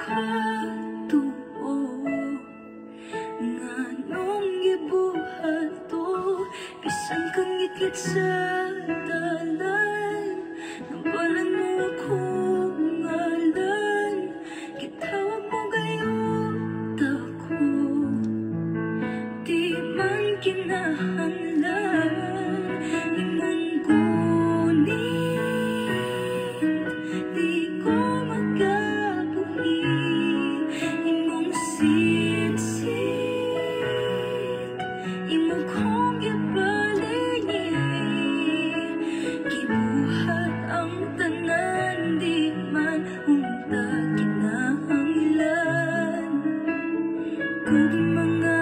Katuo nganong gibuhat to? Bisan kang ngitngit sa dalan, nabalan mo akong ngalan. Gitawag mo gayud ako. Di man kinahanglan imong gunit. Di ko makabuhi imong sitsit. Imo kong gipalingi. Gibuhat ang tanan, di man unta kinahanglan. Kung mga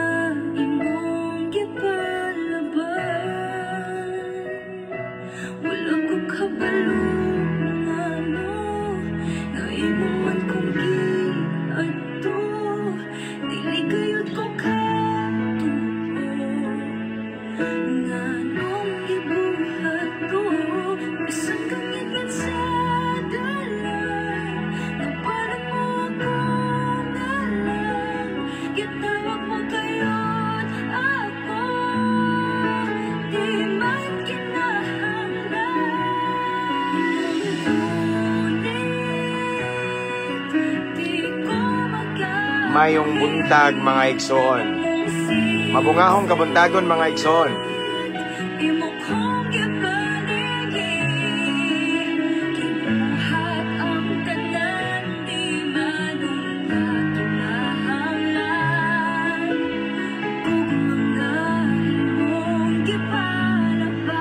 imong gipalaban, wala ko kabalo ngano nga imo man kong giadto. Dili gayud ko katuo nganong gibuhat to. Bisan kang ngitngit sa dalan, nabalan mo akong ngalan. Gitawag mo gayud ako. Di man kinahanglan imong gunit. Di ko makabuhi. Mayong buntag, mga igsoon. Mabungahong kabuntagon, mga igsoon. Imo kong gipalingi. Gibuhat ang tanan, di man unta kinahanglan. Kung mga imong gipalaban,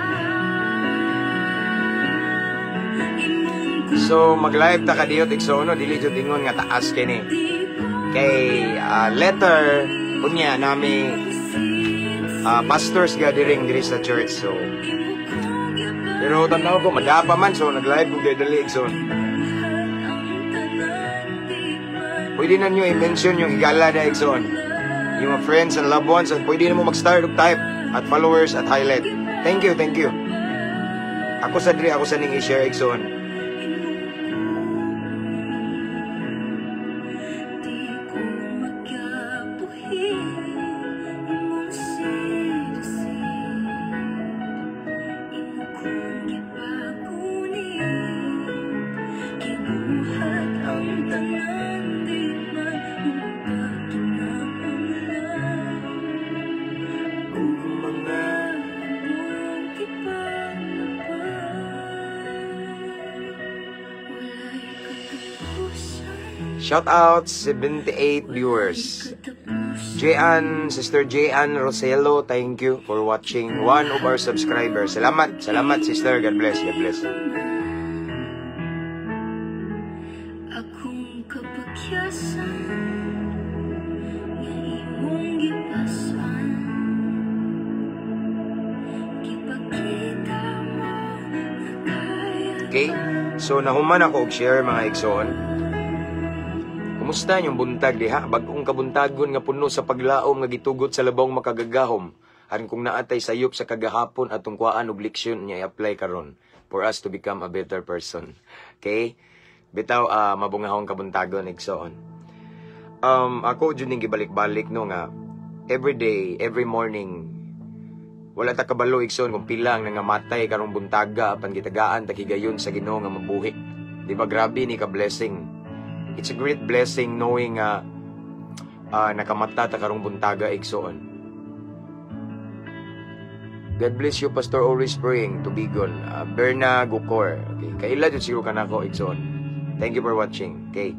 imong So mag-live ta kadiyot, igsoon, no, dili jud ingon nga taas kini. Kay letter unya nami pastors gathering diri sa church, so pero tan-aw ko madapa man, so nag-live kog dali, igsoon. Pwede na nyo i-mention yung higala na, igsoon. Yung mga friends and loved ones, and pwede na mo mag-start og type at followers at highlight. Thank you, thank you. Ako sa diri, ako sa ning i-share, igsoon. Di ko makabuhi imong sitsit. Imo kong gipagunit. Gibuhat ang tanan, di man unta kinahanglan. Kung mga imong gipalaban, walay katapusan. Shout out 78 viewers. J-Ann, Sister J-Ann Roselo, thank you for watching. One of our subscribers. Salamat, salamat, sister. God bless, God bless. Akong kapakyasan nga imong gipasan. Gipakita mo nga kaya. Okay? So nahuman ako og share, mga igsoon. Kumusta inyong buntag diha? Bag-ong kabuntagon nga puno sa paglaom nga gitugot sa labong makagagahom. Aron kung naatay sayop sa kagahapon atong kuhaan og leksyon niya i-apply karon for us to become a better person. Okay? Bitaw mabungahong kabuntagon, igsoon. Ako jud ning gibalik-balik, no, nga every day, every morning, wala ta kabalo, igsoon, kung pila ang nangamatay karong buntaga apan gitagaan ta higayon sa Ginoo nga mabuhi. Di ba grabe ni ka blessing? It's a great blessing knowing nga nakamata ta karong buntaga, igsoon. God bless you, Pastor. Always praying to be gone. Berna Gukor. Okay. Kaila jud siguro kanako, igsoon. Thank you for watching. Okay.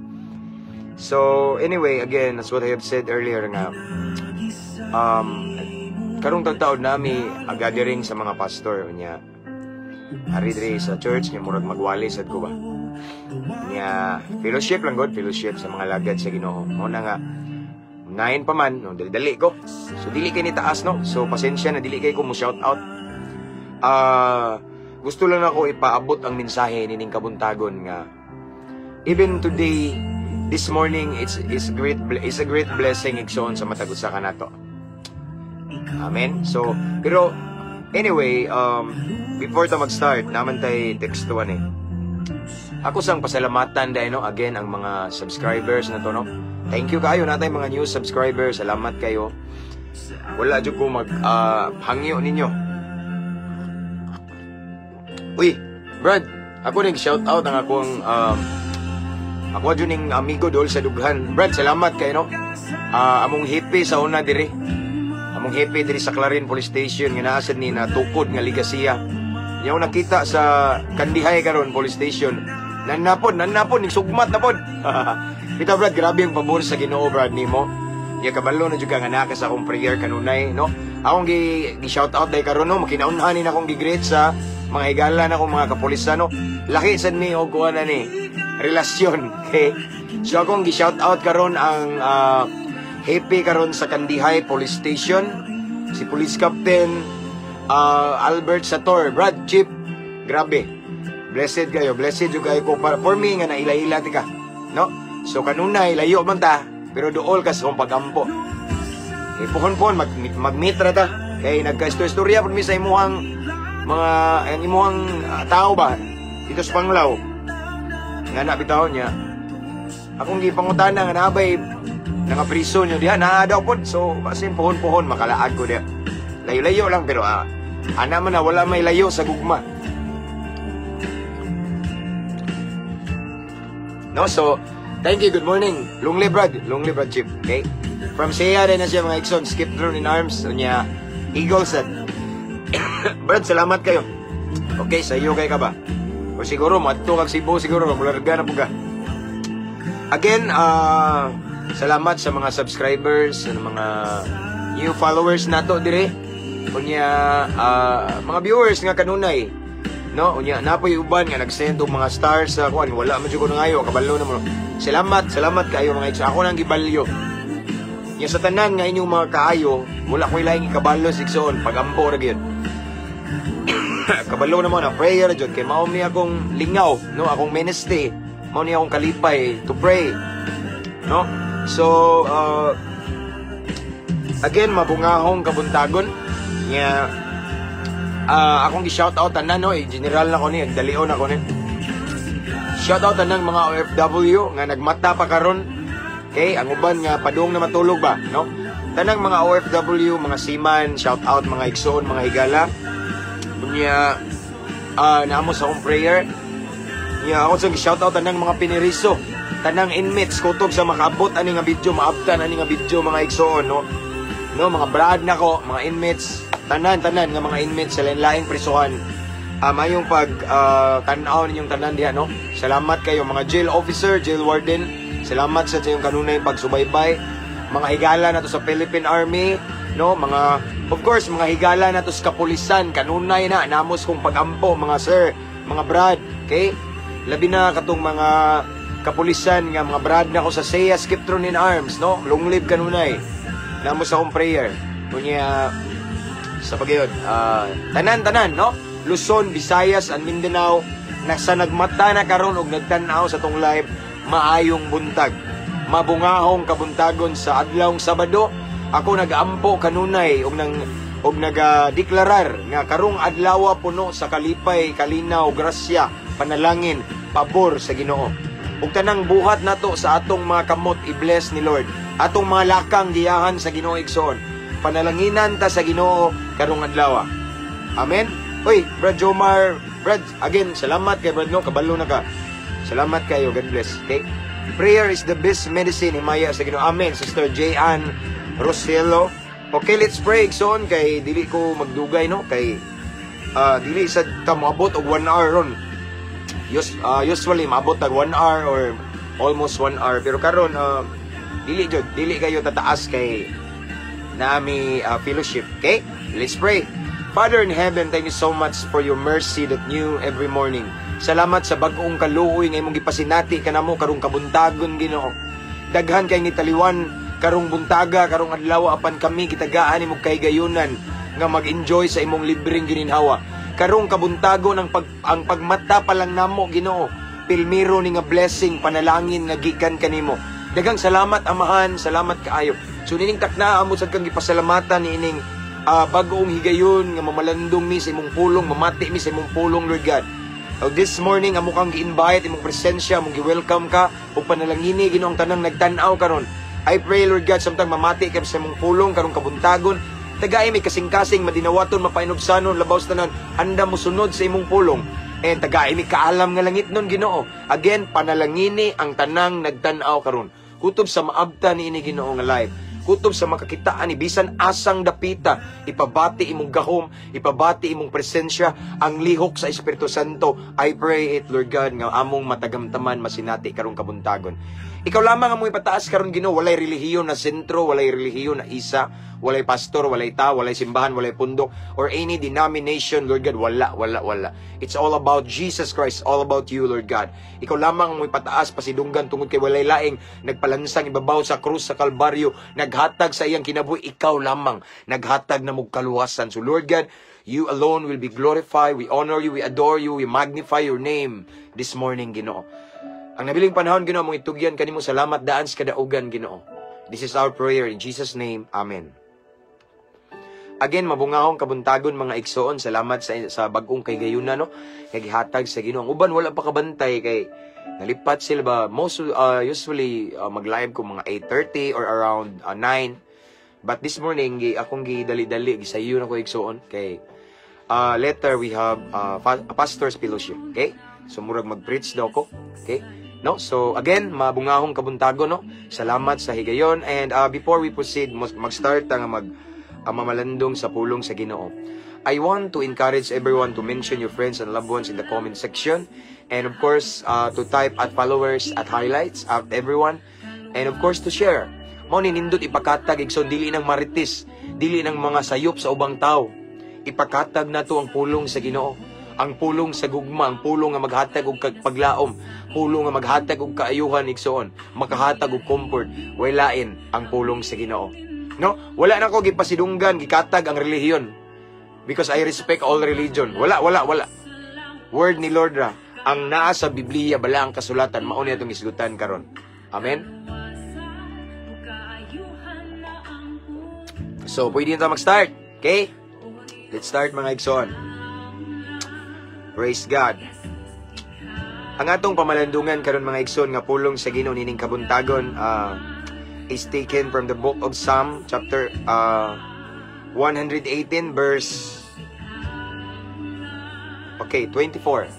So, anyway, again, as what I have said earlier nga, karong tagtaod nami a gathering sa mga pastor niya. Ari diri sa church niya, murag magwali sad ko ba. Niya fellowship lang god, fellowship sa mga lagad sa Ginoo. Mao na nga 9 pa man, no, dali-dali ko. So dili kay ni taas, no. So pasensya na dili kay ko mo shout out. Gusto lang ako ipaabot ang mensahe nining kabuntagon nga even today, this morning, it's a great blessing, igsoon, sa matag usa kanato. Amen. So, pero anyway, before ta mag-start, naman tay tekstuan eh. Ako sang pasalamatan dahil, no, again, ang mga subscribers na to, no. Thank you kayo natay mga new subscribers. Salamat kayo. Wala jud ko mag hangyo ninyo. Uy, Brad, ako ning shout out ang akong ako jud ning amigo dol sa dughan. Brad, salamat kayo, no. Among hepe sa una diri. Among hepe diri sa Clarin Police Station nga naa sad ni natukod nga ligasiya. Niya nakita sa Kandihay karon Police Station. Nanapod, nanapod ning sugmat na pod. Bitaw, Brad, grabe ang pabor sa Ginoo, Brad, nimo. Niya kabalo na jud ka nga naa ka sa akong prayer kanunay, no. Akong gi shout out dai karon, no, makinaunhan ni akong gi-greet sa mga higala na akong mga kapulisan, no. Laki sad mi og kuha na ni relasyon. Okay. So akong gi shout out karon ang hepe karon sa Kandihay Police Station, si Police Captain Albert Sator. Brad, Chief, grabe. Blessed kayo, blessed jud kayo ko para for me nga naila-ila ti ka, no? So kanunay layo man ta, pero duol ka sa akong pagampo. Eh, puhon-puhon mag magmitra ta kay nagka-istorya pud mi sa imuhang mga ang imuhang tao ba dito sa Panglao. Nga na bitaw niya. Akong gipangutana nga nabay nga priso nyo diha naa daw pod, so basin puhon-puhon makalaag ko diha. Layo-layo lang pero ana man na wala may layo sa gugma. No, so thank you, good morning. Long live Brad, long live Brad Chip, okay? From Siya rin na siya mga Exxon, Skip Drone in Arms, unya Eagles at Brad, salamat kayo. Okay, sa iyo kay ka ba? O siguro, madto kag Cebu, siguro, mularga na po ka. Again, salamat sa mga subscribers, sa mga new followers nato dire. Unya, mga viewers nga kanunay. No, unya napoy uban nga nag-send og mga stars sa kuan, wala man jud ko nangayo, kabalo na mo. Salamat, salamat kayo mga Exxon. Ako nang gibalyo. Nya sa tanan nga inyong mga kaayo, wala ko'y laing ikabalo sa igsoon, pagampo ra gyud. Kabalo na mo na prayer jud kay mao ni akong lingaw, no, akong ministry, mao ni akong kalipay to pray. No? So, again, mabungahong kabuntagon. Nya akong gi-shout out tanan, no, eh, general na ko ni, dalion ako ni. Shout out tanang mga OFW nga nagmata pa karon. Okay, ang uban nga padung na matulog ba, no? Tanang mga OFW, mga seaman, shout out mga igsoon, mga higala. Unya naamo sa akong prayer. Nya ako sa shout out tanang mga piniriso, tanang inmates kutob sa makaabot ani nga video, maabtan ani nga video mga igsoon, no. No, mga brad nako, mga inmates, tanan-tanan nga mga inmates sa lain-laing prisuhan. Mayong pag tan-aw ninyong tanan diha, no. Salamat kayo mga jail officer, jail warden. Salamat sa inyong kanunay pagsubaybay. Mga higala nato sa Philippine Army, no, mga of course mga higala nato sa kapulisan, kanunay na namos kong pagampo mga sir, mga brad, okay? Labi na katong mga kapulisan nga mga brad nako sa SEA Skiptron in Arms, no? Long live kanunay. Namos akong prayer. Kunya sa pagayod, tanan-tanan, no? Luzon, Visayas, and Mindanao, nasa nagmata na karon og nagtan-aw sa tong live, maayong buntag. Mabungahong kabuntagon sa adlawng Sabado. Ako nag-ampo kanunay og nang og nagadeklarar nga karong adlaw puno sa kalipay, kalinaw, grasya, panalangin, pabor sa Ginoo. Ug tanang buhat nato sa atong mga kamot i-bless ni Lord. Atong mga lakang giyahan sa Ginoo igsoon. Panalanginan ta sa Ginoo karong adlaw. Amen. Uy, Brad Jomar, Brad, again, salamat kay Brad, no, kabalo na ka. Salamat kayo, God bless. Okay? Prayer is the best medicine, himaya sa Ginoo. Amen, Sister J. Ann Roselo. Okay, let's pray igsoon kay dili ko magdugay, no, kay dili sa ta moabot og 1 hour ron. Usually maabot tag 1 hour or almost 1 hour, pero karon dili jud, dili kayo tataas kay nami fellowship. Okay? Let's pray. Father in heaven, thank you so much for your mercy that new every morning. Salamat sa bag-ong kaluoy nga imong gipasinati kanamo karong kabuntagon, Ginoo. Daghan kay ngitaliwan karong buntaga, karong adlaw, apan kami gitagaan nimo kahigayunan nga mag-enjoy sa imong libreng gininhawa. Karong kabuntagon ang pagmata pa lang namo, Ginoo, pilmiro ni nga blessing, panalangin nga gikan kanimo. Daghang salamat, Amahan, salamat kaayo. So nining takna amo sad kang gipasalamatan niining bag-ong higayon nga mamalandong mi sa imong pulong, mamati mi sa imong pulong, Lord God. This morning, amo kang gi-invite, imong presensya, among gi-welcome ka, ug panalangini, Ginoo, ang tanang nagtan-aw karon. I pray, Lord God, samtang mamati kami sa imong pulong karong kabuntagon, tagai mi kasing-kasing, madinawaton, mapainubsanon, labaw sa tanan, handa mo sunod sa imong pulong. And tagai mi kaalam nga langit nun, Ginoo. Again, panalangini ang tanang nagtan-aw karon. Kutob sa maabta ni ini, Ginoo, nga live. Kutob sa makakitaan ni bisan asang dapita, ipabati imong gahom, ipabati imong presensya, ang lihok sa Espiritu Santo. I pray it, Lord God, nga among matagamtaman, masinati karong kabuntagon. Ikaw lamang ang among ipataas karon, Ginoo. Walay relihiyon na sentro, walay relihiyon na isa, walay pastor, walay tao, walay simbahan, walay pundok, or any denomination, Lord God, wala, wala, wala. It's all about Jesus Christ, all about you, Lord God. Ikaw lamang ang among ipataas, pasidunggan, tungod kay walay laing nagpalansang ibabaw sa krus sa Kalbaryo, naghatag sa iyang kinabuhi, ikaw lamang naghatag na mog kaluwasan. So Lord God, you alone will be glorified. We honor you, we adore you, we magnify your name this morning, Ginoo. Ang nabiling panahon, Ginoo, among itugyan kanimo. Salamat daan sa kadaugan, Ginoo. This is our prayer in Jesus' name. Amen. Again, mabungahong kabuntagon, mga igsoon. Salamat sa bag-ong kahigayuna, no? Kay gihatag sa Ginoo. Ang uban wala pa kabantay kay nalipat sila ba. Most usually mag-live ko mga 8:30 or around 9. But this morning, gi akong gidali-dali, gisayo na ko, igsoon, kay later we have a pastor's fellowship, okay? So murag mag-preach daw ko, okay? No? So again, mabungahong kabuntagon, no? Salamat sa higayon and before we proceed mag-start nga mag mamalandong sa pulong sa Ginoo, I want to encourage everyone to mention your friends and loved ones in the comment section and of course to type @followers, @highlights, at everyone, and of course to share. Mao ni nindot ipakatag, igsoon, dili ng marites, dili ng mga sayop sa ubang tao. Ipakatag nato ang pulong sa Ginoo. Ang pulong sa gugma, ang pulong nga maghatag og paglaom, pulong nga maghatag og kaayuhan, igsoon, makahatag og comfort, way lain ang pulong sa Ginoo. No? Wala na ko gipasidunggan, gikatag ang relihiyon. Because I respect all religion. Wala, wala, wala. Word ni Lord ra. Ang naa sa Biblia, bala ang kasulatan, mao ni atong isgutan karon. Amen? Kaayuhan na ang So, pwede na tayo mag-start. Okay? Let's start, mga igsoon. Praise God. Ang atong pamalandungan karon, mga igsoon, nga pulong sa Ginoo nining kabuntagon is taken from the book of Psalm chapter 118 verse, okay, 24.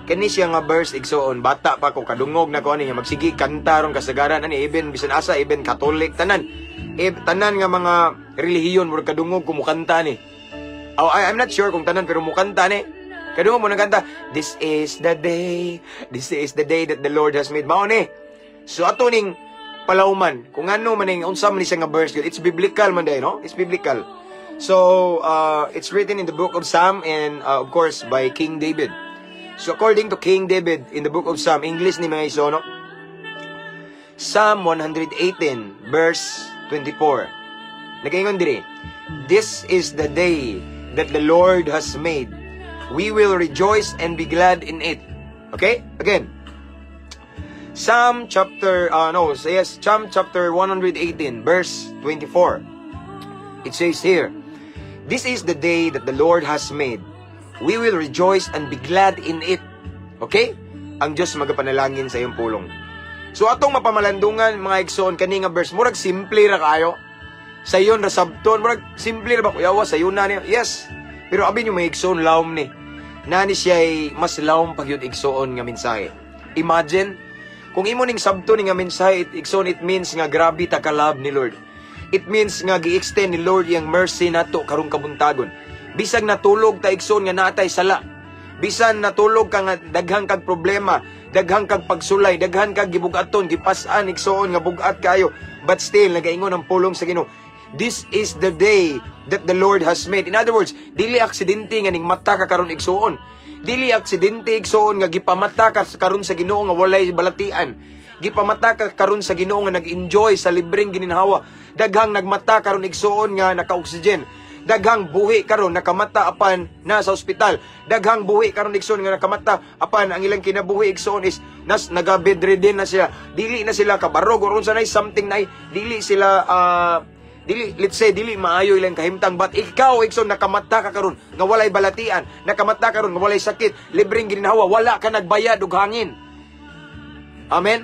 Kani siya nga verse, igsoon, bata pa ko kadungog na ko ani nga magsige kanta ron kasagaran ani, even bisan asa, even Catholic, tanan eh, tanan nga mga relihiyon, murag kadungog ko mukanta ni. Oh, I'm not sure kung tanan, pero mukanta ni. Kadungog mo nang kanta, "This is the day, this is the day that the Lord has made." Mao ni. So ato ning palawman kung ano man ning unsa man ni siya nga verse. It's biblical man day, no? It's biblical. So, it's written in the book of Psalm and of course by King David. So according to King David in the book of Psalm, English ni, mga igsoon, no? Psalm 118 verse 24. Nagaingon diri, "This is the day that the Lord has made. We will rejoice and be glad in it." Okay? Again. Psalm chapter no, yes, Psalm chapter 118 verse 24. It says here, "This is the day that the Lord has made. We will rejoice and be glad in it." Okay? Ang Diyos magapanalangin sa iyong pulong. So atong mapamalandungan, mga igsoon, kani nga verse, murag simple ra kayo. Sayon ra sabton, murag simple ra ba, kuyawa, sayon na niya. Yes. Pero abi nyo, mga igsoon, lawom ni. Nani siya ay mas lawom pag yun, igsoon, nga mensahe. Imagine, kung imo ning sabton ni nga mensahe, igsoon, it means nga grabe ta ka-love ni Lord. It means nga gi-extend ni Lord iyang mercy nato karong kabuntagon. Bisag natulog ta, igsoon, nga natay sala. Bisan natulog ka nga daghan kag problema, daghan kag pagsulay, daghan kag gibugaton, gipas-an, igsoon, nga bugat kayo. But still nagaingon ang pulong sa Ginoo, "This is the day that the Lord has made." In other words, dili aksidente nga ning mata ka karon, igsoon. Dili aksidente, igsoon, nga gipamata ka karon sa Ginoo nga walay balatian. Gipamata ka karon sa Ginoo nga nag-enjoy sa libreng gininhawa. Daghang nagmata karon, igsoon, nga naka-oxygen. Daghang buhi karon nakamata apan na sa ospital. Daghang buhi karon, igsoon, nga nakamata apan ang ilang kinabuhi, igsoon, is nas naga bedridden na sila. Dili na sila kabarog or unsa na something na dili sila Dili, let's say, dili maayo ilang kahimtang, but ikaw, igsoon, nakamata ka karon nga walay balatian, nakamata karon nga walay sakit, libreng ginhawa, wala ka nagbayad og hangin. Amen.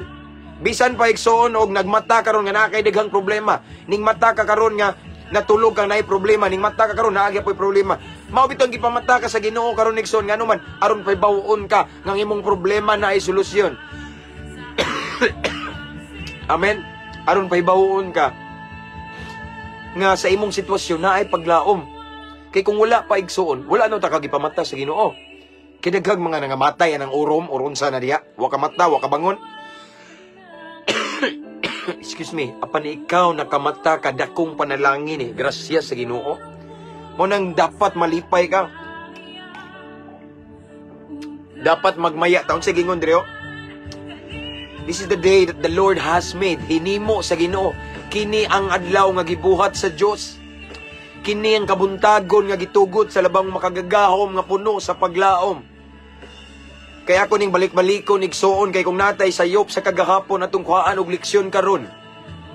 Bisan pa, igsoon, og nagmata karon nga naa kay daghang problema, ning mata ka karon nga natulog kang naay problema, ning mata ka karon naa gyapoy problema. Mao bitong gipamata ka sa Ginoo karon, igsoon, ngano man aron pahibawon ka nga ang imong problema naay solusyon. Amen. Aron pahibawon ka nga sa imong sitwasyon naay paglaom. Kay kung wala pa, igsoon, wala no ta ka gipamata sa Ginoo. Kay daghang mga nangamatay anang urom or unsa na diha, wa ka mata, wa ka bangon. Excuse me, apan ikaw nakamata ka, dakong panalangin eh, grasya sa Ginoo. Mao nang dapat malipay ka. Dapat magmaya taon sa gingon diri, oh. This is the day that the Lord has made. Hinimo sa Ginoo. Kini ang adlaw nga gibuhat sa Dios. Kini ang kabuntagon nga gitugot sa Labang Makagagahom nga puno sa paglaom. Kaya ako ning balik-balikon, igsuon, kay kung natay sayop sa kagahapon, atong kuhaan og leksyon karon.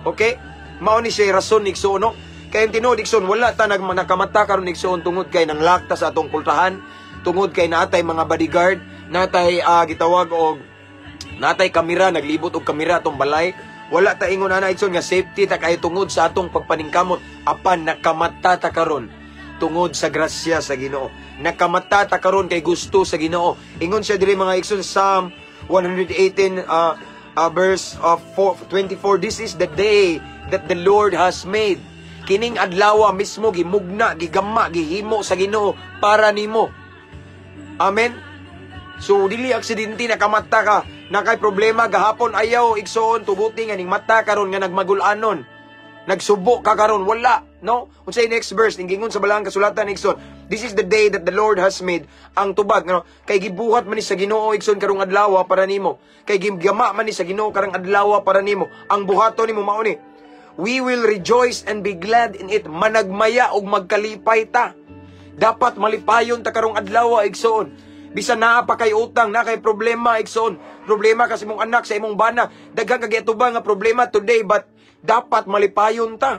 Okay? Mao ni siya rason, igsuon, no? Kay ang tinuod, igsuon, wala ta nakamata karon, igsuon, tungod kay nanglakta sa atong pultahan, tungod kay natay mga bodyguard, natay gitawag og natay kamera, naglibot og kamera atong balay. Wala ta ingon ana, igsoon, nga safety ta kay tungod sa atong pagpaningkamot, apan nakamata ta karon tungod sa grasya sa Ginoo. Nakamata ta karon kay gusto sa Ginoo. Ingon siya diri, mga igsoon, Psalm 118 verse of 4, 24, "This is the day that the Lord has made." Kining adlaw mismo gimugna, gigama, gihimo sa Ginoo para nimo. Amen. So dili aksidente nakamata ka, nakay problema gahapon, ayaw, igsoon, tuguti nga ning mata karon nga nagmagulanon. Nagsubo ka karon, wala, no? Unsay next verse ning gingon sa Balaang Kasulatan, igsoon? "This is the day that the Lord has made." Ang tubag, no? Kay gibuhat man ni sa Ginoo, igsoon, karong adlaw para nimo. Kay gigama man ni sa Ginoo karong adlaw para nimo. Ang buhaton nimo mao ni, "We will rejoice and be glad in it." Managmaya og magkalipay ta. Dapat malipayon ta karong adlaw, igsoon. Bisan naa pa kay utang, na kay problema, igsoon. Problema ka sa imong anak, sa imong bana. Daghan kag giatubang nga problema today, but dapat malipayon ta.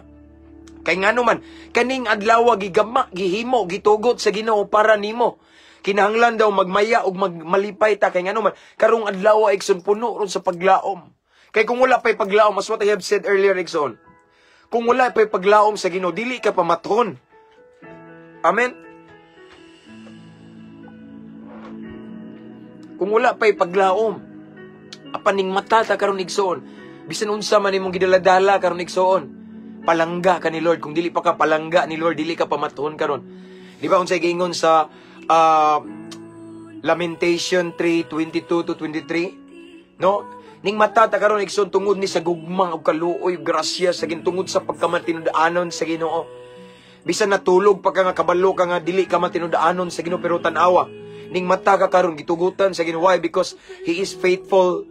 Kay ngano man, kaning adlaw gigama, gihimo, gitugot sa Ginoo para nimo. Kinahanglan daw magmaya og magmalipay ta kay ngano man karong adlaw, igsoon, puno ron sa paglaom. Kay kung wala pa'y paglaom, as what I have said earlier, igsoon, kung wala pa'y paglaom sa Ginoo, dili ka pamathon. Amen. Kung wala pa'y paglaom, apan ning mata ta karon, igsoon, bisan unsa man imong gidaladala karon, igsoon, palangga ka ni Lord. Kung dili pa ka palangga ni Lord, dili ka pamathon karon. Di ba unsay giingon sa Lamentation 3:22 to 23? No? Ning mata ta karon, igsoon, tungod ni sa gugma ug kaluoy, grasya sa Ginoo, tungod sa pagkamatinud-anon sa Ginoo. Bisan natulog pa ka nga kabalo ka nga dili ka matinud-anon sa Ginoo, pero tan-awa, ning mata ka karon gitugutan sa Ginoo. Why? Because He is faithful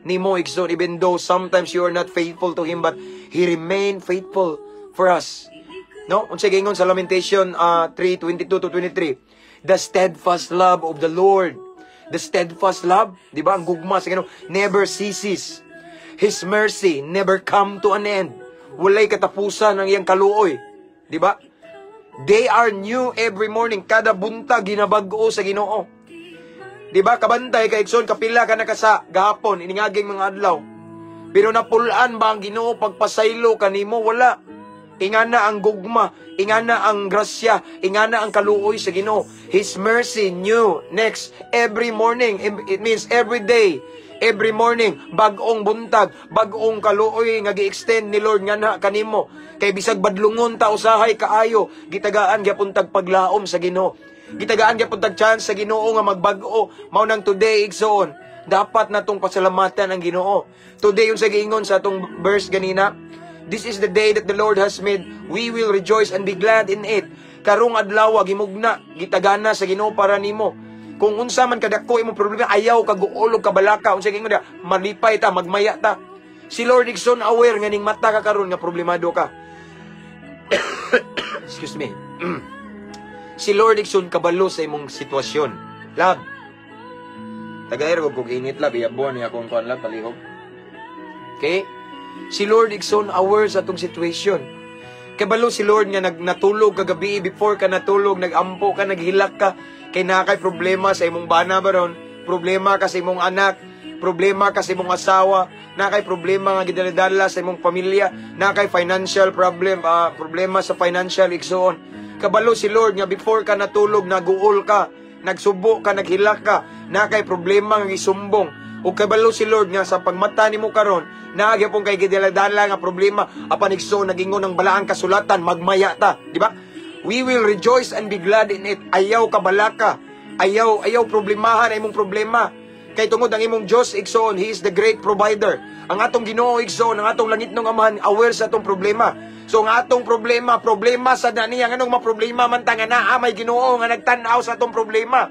nimo, igsoon, even though sometimes you are not faithful to Him, but He remain faithful for us. No? Unsay giingon sa Lamentation 3:22 to 23? The steadfast love of the Lord. The steadfast love, di ba? Ang gugma sa Ginoo never ceases. His mercy never come to an end. Walay katapusan ang iyang kaluoy. Di ba? They are new every morning. Kada buntag ginabag-o sa Ginoo. Di ba? Kabantay ka, igsoon, kapila ka nakasa gahapon, iningaging mga adlaw. Pero napulaan ba ang Ginoo pagpasaylo kanimo? Wala. Ingana ang gugma, ingana ang grasya, ingana ang kaluoy sa Ginoo. His mercy new next every morning. It means every day. Every morning, bag-ong buntag, bag-ong kaluoy nga gi-extend ni Lord nga na kanimo. Kay bisag badlungon ta usahay kaayo, gitagaan gyapon tag paglaom sa Ginoo. Gitagaan gyapon tag chance sa Ginoo nga magbag-o. Mao nang today, igsoon, dapat natong pasalamatan ang Ginoo. Today, yung sa giingon sa atong verse ganina, "This is the day that the Lord has made. We will rejoice and be glad in it." Karong adlaw gimugna, gitagana sa Ginoo para nimo. Kung unsa man kadako imong problema, ayaw kaguol og kabalaka. Unsa giingon diha, malipay ta, magmaya ta. Si Lord, igsoon, aware nga ning mata ka karon nga problemado ka. Excuse me. Si Lord, igsoon, kabalo sa imong sitwasyon. Love. Tagair ko kog init, love, iyabuan niya akong kuan, love, palihog. Okay? Si Lord, igsoon, aware sa atong situation. Kabalo si Lord nga natulog kagabi, before ka natulog, nagampo ka, naghilak ka, kay naa kay problema sa imong bana baron, problema ka sa imong anak, problema ka sa imong asawa, naa kay problema nga gidaladala sa imong pamilya, naa kay financial problem, problema sa financial, igsoon. Kabalo si Lord nga before ka natulog, naguol ka, nagsubo ka, naghilak ka, naa kay problema nga gisumbong. Ug kabalo si Lord nga sa pagmata nimo karon, naa gyapon kay gidaladala nga problema, apan, igsoon, nagingon ng balaang kasulatan, magmaya ta, di ba? We will rejoice and be glad in it. Ayaw kabalaka. Ayaw ayaw problemahan ang imong problema. Kay tungod ang imong Dios, igsoon, He is the great provider. Ang atong Ginoo, igsoon, ang atong langitnong Amahan, aware sa atong problema. So ang atong problema, problema sa niya. Nganong maproblema man ta nga naa may Ginoo nga nagtan-aw sa atong problema?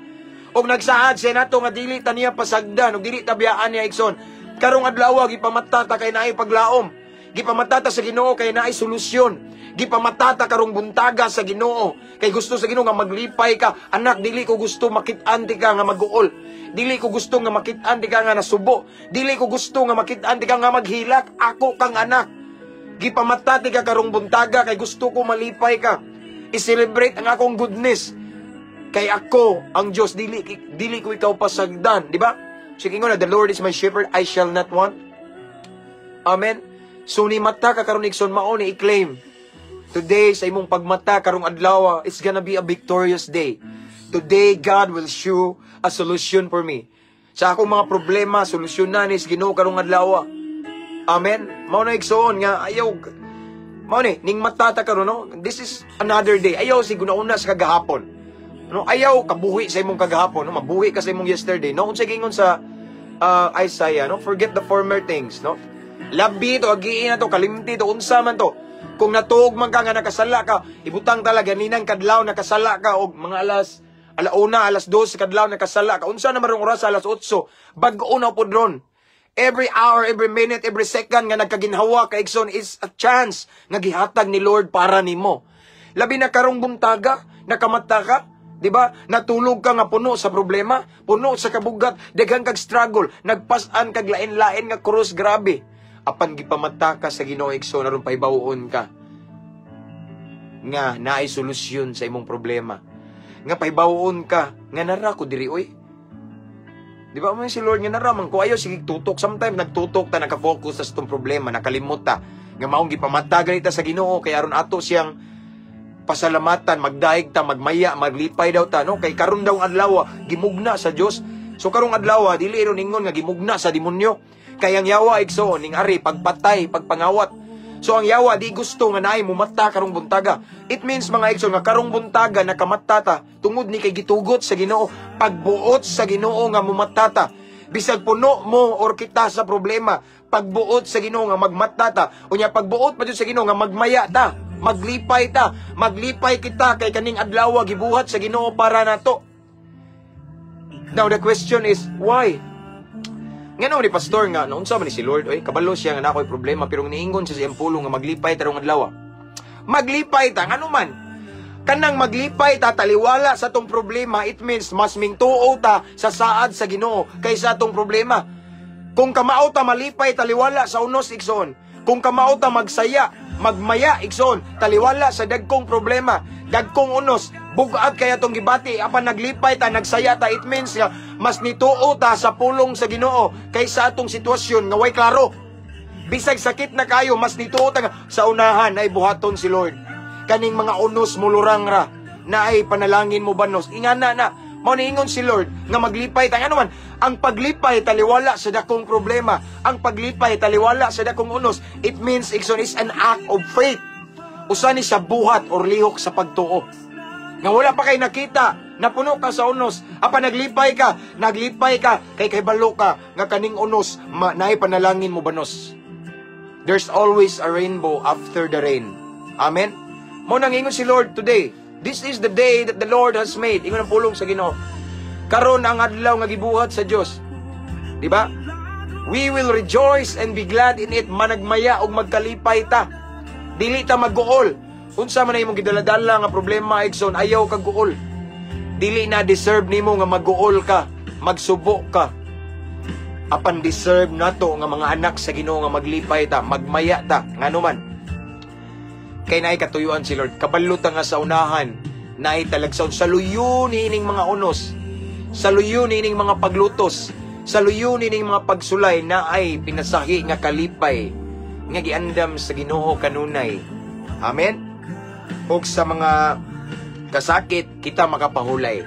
Og nagsaad siya nato nga dili ta niya pasagdan ug dili ta biyaan niya, igsoon. Karong adlaw, gipamata ta kay naay paglaom. Gipamata ta sa Ginoo kay naay solusyon. Gipamata ta karong buntaga sa Ginoo kay gusto sa Ginoo nga maglipay ka. Anak, dili ko gusto makit-an ti ka nga maguol. Dili ko gusto nga makit-an ti ka nga nasubo. Dili ko gusto nga makit-an ti ka nga maghilak. Ako kang anak. Gipamata ti ka karong buntaga kay gusto ko malipay ka. I-celebrate ang akong goodness. Kay ako ang Dios, dili dili ko ikaw pasagdan, di ba? Sige na, "The Lord is my shepherd, I shall not want." Amen. So ni mata ka karon, igsoon, mao ni i-claim. Today, sa imong pagmata karong adlaw, it's gonna be a victorious day. Today God will show a solution for me. Sa akong mga problema, solusyon na ni Ginoo karong adlaw. Amen. Mao na, igsoon, nga ayaw mao ni ning mata ta karon, no. This is another day. Ayaw sig una sa kagahapon. No, ayaw kabuhi sa imong kagahapon, no, mabuhi ka sa imong yesterday, no. Unsay gingon sa Isaiah, no? Forget the former things, no? Labi to, agiin na to, kalimti to, unsa man to. Kung natuog man ka nga nakasala ka, ibutang talaga ninang kadlaw nakasala ka og mga alas 1:00, 2:00 kadlaw nakasala ka. Unsa na marong oras, alas 8, bag-o na pod ron. Every hour, every minute, every second nga nagkaginhawa ka, igsoon, is a chance nga gihatag ni Lord para nimo. Labi na karong buntaga, nakamata ka, di ba? Natulog ka nga puno sa problema, puno sa kabugat, daghan kag struggle, nagpas-an kag lain-lain nga krus, grabe. Apan gipamata ka sa Ginoo, igsoon, aron pahibaw-on ka nga naay solusyon sa imong problema. Nga pahibaw-on ka nga nara ko diri oy. Di ba mo si Lord nga nara man ko, ayo sige tutok? Sometimes nagtutok ta, naka-focus sa atong problema, nakalimot ta nga maong gipamata ganita sa Ginoo kay aron ato siyang pasalamatan, magdaig ta, magmaya, maglipay daw ta, no? Kay karon daw ang adlaw gimugna sa Dios. So karong adlaw, dili ron ingon nga gimugna sa demonyo. Kay ang yawa, igsoon, ning ari pagpatay, pagpangawat. So ang yawa di gusto nga naay mumata karong buntaga. It means, mga igsoon, nga karong buntaga nakamata ta tungod ni kay gitugot sa Ginoo, pagbuot sa Ginoo nga mumata ta. Bisag puno mo or kita sa problema, pagbuot sa Ginoo nga magmata ta. Unya pagbuot pa jud sa Ginoo nga magmaya ta, maglipay ta, maglipay kita kay kaning adlaw gibuhat sa Ginoo para nato. Now the question is, why? Ngano ni pastor nga naunsa man ni si Lord oy, kabalo siya nga naa ko'y problema, pero niingon siya sa iyang pulong nga maglipay tarong adlaw. Maglipay ta ngano man? Kanang maglipay ta taliwala sa atong problema, it means mas mingtuo ta sa saad sa Ginoo kaysa atong problema. Kung kamao ta malipay taliwala sa unos, igsoon. Kung kamao ta magsaya, magmaya, igsoon, taliwala sa dagkong problema, dagkong unos, bugat kay atong gibati, apan naglipay ta, nagsaya ta, it means nga mas nituo ta sa pulong sa Ginoo kaysa atong sitwasyon nga way klaro. Bisag sakit na kayo, mas nituo ta nga sa unahan ay buhaton si Lord. Kaning mga unos mulurang ra, na ay panalangin mo banos. Ingana na, mao niingon si Lord nga maglipay ta. Ano man, ang paglipay taliwala sa dakong problema, ang paglipay taliwala sa dakong unos, it means, igsoon, is an act of faith. Usa ni sa buhat or lihok sa pagtuo. Nga wala pa kay nakita, napuno ka sa unos, apan naglipay ka, kay balo ka, nga kaning unos, naay panalangin mo banos. There's always a rainbow after the rain. Amen? Mao nang ingon si Lord today, "This is the day that the Lord has made." Ingon ang pulong sa Ginoo. Karon ang adlaw nga gibuhat sa Dios. Di ba? We will rejoice and be glad in it. Managmaya og magkalipay ta. Dili ta magguol. Unsa man na imong gidaladala nga problema, igsoon, ayaw kag guol. Dili na deserve nimo nga magguol ka, magsubo ka. Apan deserve nato nga mga anak sa Ginoo nga maglipay ta, magmaya ta, ngano man. Kay naay katuyuan si Lord. Kabalo ta nga sa unahan, naay talagsaon sa luyo niining mga unos, sa luyo niining mga paglutos, sa luyo niining mga pagsulay, naay pinasahi nga kalipay nga giandam sa Ginoo kanunay. Amen. Ug sa mga kasakit kita makapahulay.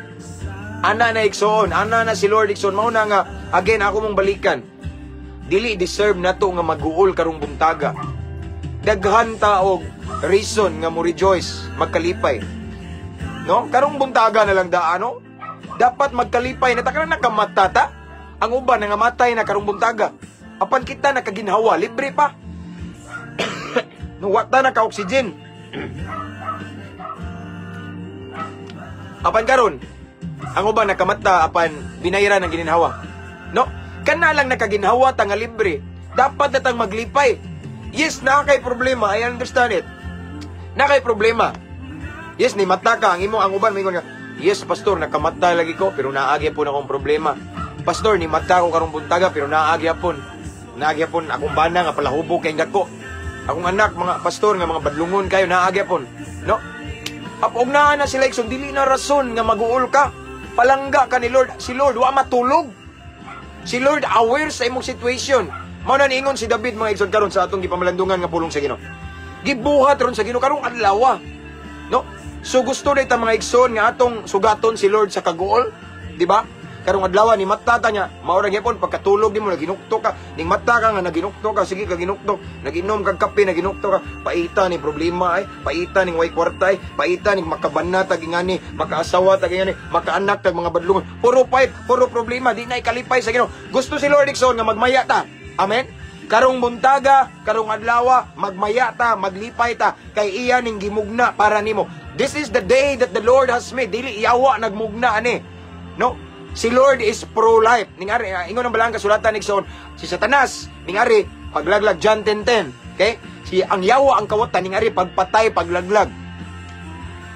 Ana na, igsoon, ana na si Lord, igsoon. Mao na nga again ako mong balikan. Dili deserve nato nga maguol karong buntaga. Daghan ta og reason nga mo rejoice, magkalipay. No? Karong buntaga na lang da ano? Dapat magkalipay na ta kanang nakamata ta. Ang uban nangamatay na karong buntaga. Apan kita nakaginhawa, libre pa. No, wa ta naka-oxygen. Apan karon, ang uban nakamata apan binayran ang gininhawa. No? Kana lang nakaginhawa ta nga libre. Dapat na tang maglipay. Yes, naa kay problema. I understand it. Naa kay problema. Yes, ni mata ka. Ang imo, ang uban, mingon nga, "Yes, pastor, nakamata lagi ko, pero naa gyapon akong problema. Pastor, ni mata ko karong buntaga, pero naa gyapon. Naa gyapon akong bana nga palahubog kay dako. Akong anak, mga pastor, nga mga badlungon kayo, naa gyapon." No? Apog naa na sila, igsoon, dili na rason nga maguol ka. Palangga ka ni Lord. Si Lord, wa matulog. Si Lord aware sa imong situation. Mao na niingon si David, mga igsoon, karon sa atong gipamalandungan nga pulong sa Ginoo. Gibuhat ron sa Ginoo karong adlaw. No? So gusto na ta, mga igsoon, nga atong sugaton si Lord sa kaguol, di ba? Karong adlaw ni mata ta niya, mao ra gyapon pagkatulog nimo naginukto ka, ning mata ka nga naginukto ka, sige ka ginukto, naginom kag kape, naginukto ka, paita ni problema ay, paita ning way kwarta ay, paita ning makabana ta gingani, makaasawa ta gingani, makaanak tag mga badlungon. Puro pait, puro problema, di na ikalipay sa Ginoo. Gusto si Lord, igsoon, nga magmaya ta. Amen. Karong buntaga, karong adlaw, magmaya ta, maglipay ta, kay iya ning gimugna para nimo. This is the day that the Lord has made. Dili yawa nagmugna ani. No? Si Lord is pro-life. Ning ari, ingon ang balang kasulatan, igsoon, si Satanas, ning ari paglaglag, John 10:10. Okay? Si ang yawa, ang kawatan, ning ari pagpatay, paglaglag.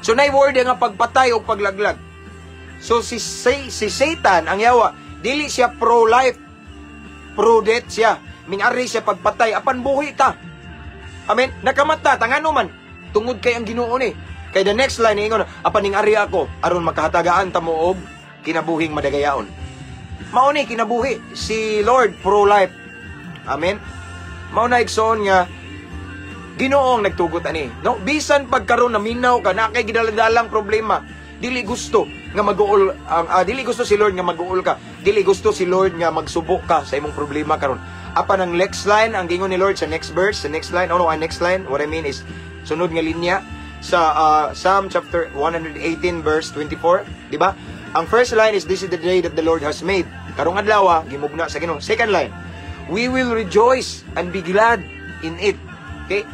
So nay word nga pagpatay o paglaglag. So si Satan, ang yawa, dili siya pro-life. Pro-death siya. Ming-ari siya pagpatay apan buhi ta. Amen. Nakamata ta ngano man tungod kay ang Ginoo ni. Kay the next line ingon, apan ning ari ako aron makahatagaan ta mo og kinabuhing madagayaon. Mao ni kinabuhi si Lord, pro-life. Amen. Mao na, igsoon, nga Ginoo ang nagtugot ani. No, bisan pagkaron na minaw ka na kay gidaladalang problema, dili gusto nga maguol ang dili gusto si Lord nga maguol ka. Dili gusto si Lord nga magsubo ka sa imong problema karon. Apan ang next line, ang gingon ni Lord sa next verse, sa next line, oh no, ang next line, what I mean is sunod nga linya sa Psalm chapter 118 verse 24, di ba? Ang first line is, "This is the day that the Lord has made." Karong adlaw, gimugna sa Ginoo. Second line, "We will rejoice and be glad in it." Okay?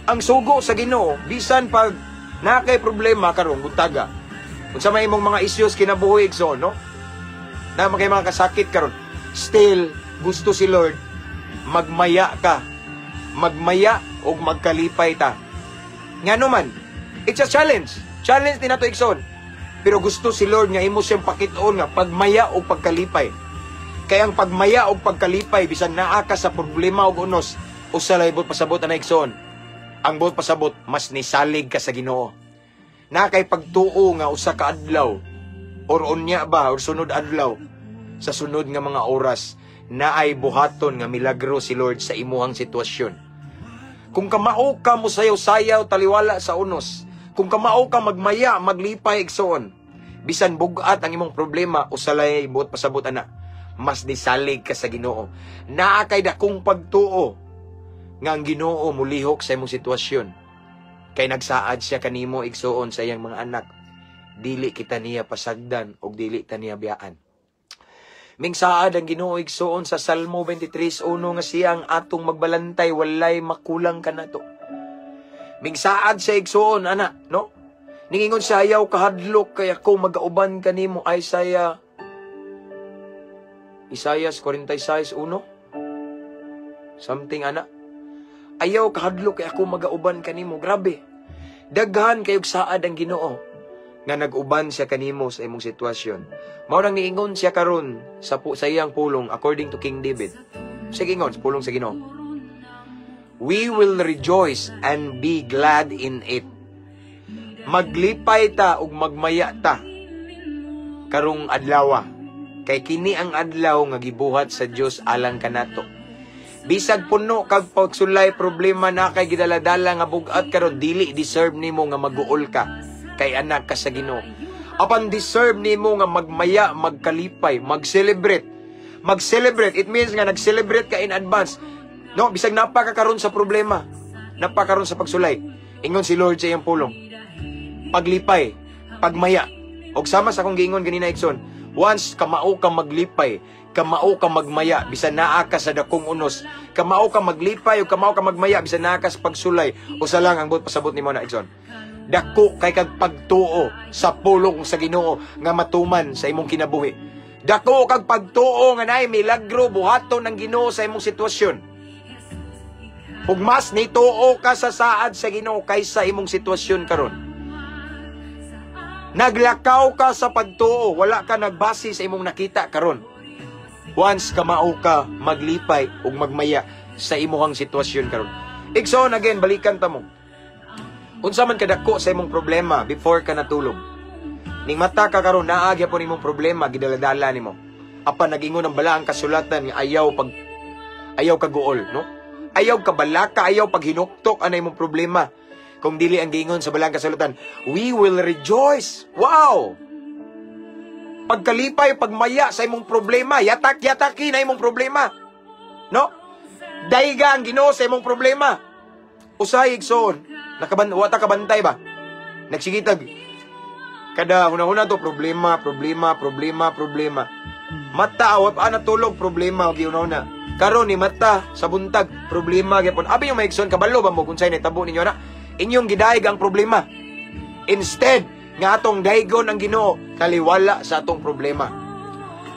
Ang sugo sa Ginoo, bisan pag naa kay problema karong buntaga, unsa may imong mga issues kinabuhi, igsoon, no? Na kay mga kasakit karon, still gusto si Lord magmaya ka. Magmaya og magkalipay ta. Ngano man, it's a challenge. Challenge din nato, igsoon. Pero gusto si Lord nga imo siyang pakit-on nga pagmaya o pagkalipay. Kaya ang pagmaya o pagkalipay bisan naa ka sa problema og unos, usa lay buot pasabot ana, igsoon. Ang buot pasabot, mas nisalig ka sa Ginoo. Na kay pagtuo nga usa ka adlaw or unya ba or sunod adlaw, sa sunod nga mga oras, naay buhaton nga milagro si Lord sa imuhang sitwasyon. Kung kamao ka mo sayaw-sayaw taliwala sa unos, kung kamao ka magmaya, maglipay, igsoon, bisan bugat ang imong problema, usa lay buot pasabot ana, mas nisalig ka sa Ginoo. Naa kay dakong pagtuo nga ang Ginoo mulihok sa imong sitwasyon. Kay nagsaad siya kanimo, igsoon, sa iyang mga anak. Dili kita niya pasagdan og dili ta niya biyaan. Mingsaad ang Ginoo, igsoon, sa Salmo 23:1 nga siya ang atong magbalantay, walay makulang kanato. Mingsaad siya, igsoon, ana, no? Ningingon siya, "Ayaw kahadlok kay ako magauban kanimo." Isaiah 46:1. Something ana. "Ayaw kahadlok kay ako magauban kanimo." Grabe. Daghan kayog saad ang Ginoo nga nag-uban siya kanimo sa imong sitwasyon. Mao nang niingon siya karon sa iyang pulong according to King David. Sige, ingon sa pulong sa Ginoo. We will rejoice and be glad in it. Maglipay ta ug magmaya ta karong adlawa. Kay kini ang adlaw nga gibuhat sa Dios alang kanato. Bisag puno kag pagsulay, problema na kay gidaladala nga bugat karon, dili deserve nimo nga maguol ka kay anak ka sa Ginoo. Apan deserve nimo nga magmaya, magkalipay, mag-celebrate. Mag-celebrate, it means nga nag-celebrate ka in advance. No, bisag napa ka karon sa problema, napa karon sa pagsulay. Ingon si Lord sa iyang pulong. Paglipay, pagmaya. Og sama sa akong giingon ganina, igsoon, once kamao ka maglipay, kamao ka magmaya bisan naa ka sa dakong unos, kamao ka maglipay o kamao ka magmaya bisan naa ka sa pagsulay, usa lang ang buot pasabot nimo na, igsoon. Dako kay kag pagtuo sa pulong sa Ginoo nga matuman sa imong kinabuhi. Dako kag pagtuo nga naay milagro buhaton ng Ginoo sa imong sitwasyon. Ug mas nituo ka sa saad sa Ginoo kaysa imong sitwasyon karon. Naglakaw ka sa pagtuo, wala ka nagbase sa imong nakita karon. Once kamao ka maglipay ug magmaya sa imuhang sitwasyon karon. Igsoon, again, balikan ta mo. Unsa man kadako sa imong problema before ka natulog. Ning mata ka karon, naa gyapon imong problema gidaladala nimo. Apan nagingon ang balaang kasulatan nga ayaw kaguol, no? Ayaw kabalaka, ayaw paghinuktok anay imong problema. Kung dili ang giingon sa balaang kasulatan, we will rejoice. Wow! Pagkalipay, pagmaya sa imong problema, yatak-yataki na imong problema. No? Dayga ang Ginoo sa imong problema. Usay, igsoon, wata kabantay ba? Nagsigitag kada huna-huna to problema, problema, problema, problema. Mata awap pa natulog, problema gihuna-huna. Karon ni mata sa buntag, problema gyapon. Abi yung maigsoon, kabalo ba mo kung sa'y nahitabo ninyo na? Inyong gidayeg ang problema. Instead nga atong daygon ang Ginoo, taliwala sa atong problema.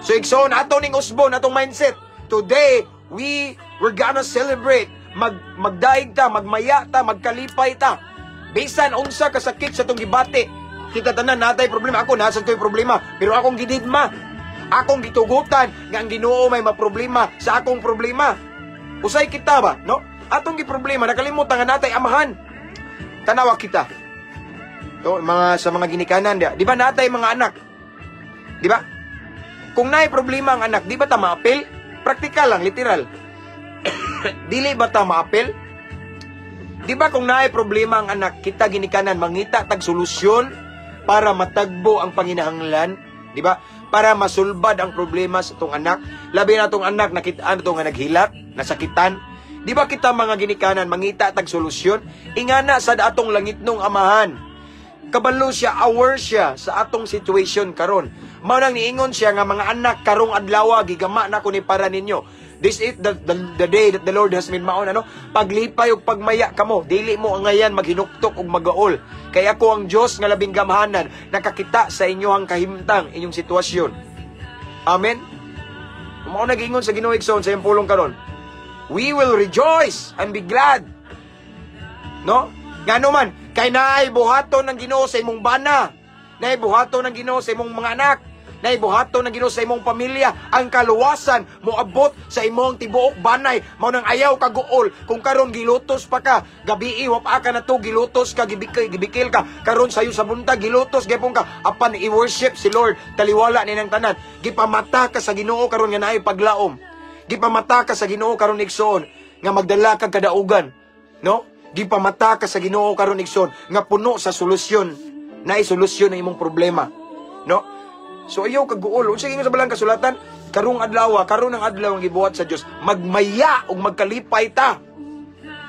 So igsoon, ato ning usbon atong mindset. Today, we're gonna celebrate. Magdaig ta, magmaya ta, magkalipay ta. Bisan unsa kasakit sa atong gibati. Kita tanan natay problema. Ako nasa ko'y problema, pero akong gididma. Akong gitugutan nga ang Ginoo may maproblema sa akong problema. Usay kita ba, no? Atong giproblema, nakalimutan nga natay amahan. Tanawa kita. To, mga sa mga ginikanan dia. Di ba natay mga anak? Di ba? Kung naay problema ang anak, di ba ta maapil? Praktikal lang, literal. Dili ba ta maapil? Di ba kung naay problema ang anak, kita ginikanan mangita tag solusyon para matagbo ang panginahanglan, di ba? Para masulbad ang problema sa tong anak. Labi na tong anak nakit-an to nga naghilak, nasakitan. Di ba kita mga ginikanan mangita tag solusyon? Ingana sa atong langitnong amahan. Kabalo siya, aware siya sa atong situation karon. Mao nang niingon siya nga, "Mga anak, karong adlaw gigama na ko ni para ninyo." This is the day that the Lord has made, maon ano? Paglipay ug pagmaya kamo, dili mo angayan maghinuktok ug magaol. Kay ako ang Dios nga labing gamhanan, nakakita sa inyohang kahimtang, inyong sitwasyon. Amen. Mao nagingon sa Ginoo, igsoon, sa iyang pulong karon. We will rejoice and be glad. No? Ngano man, kay naay buhaton ng Ginoo sa imong bana. Naay buhaton ng Ginoo sa imong mga anak. Naay buhaton ng Ginoo sa imong pamilya. Ang kaluwasan moabot sa imong tibuok banay. Mao nang ayaw kaguol. Kung karon gilutos pa ka, gabii wa pa ka na to, gilutos ka, gibikil, gibikil ka. Karon sayo sa buntag gilutos gyapon ka. Apan i-worship si Lord, taliwala ni nang tanan. Gipamata ka sa Ginoo karon nga naay paglaom. Gipamata ka sa Ginoo karon, igsoon, nga magdala kag kadaugan. No? Gipamata ka sa Ginoo karon, igsoon, nga puno sa solusyon. Naay solusyon ang imong problema. No? So ayaw kaguol. Unsa ingon sa balang kasulatan? Karong adlaw, karon ang adlaw ang gibuhat sa Dios. Magmaya ug magkalipay ta.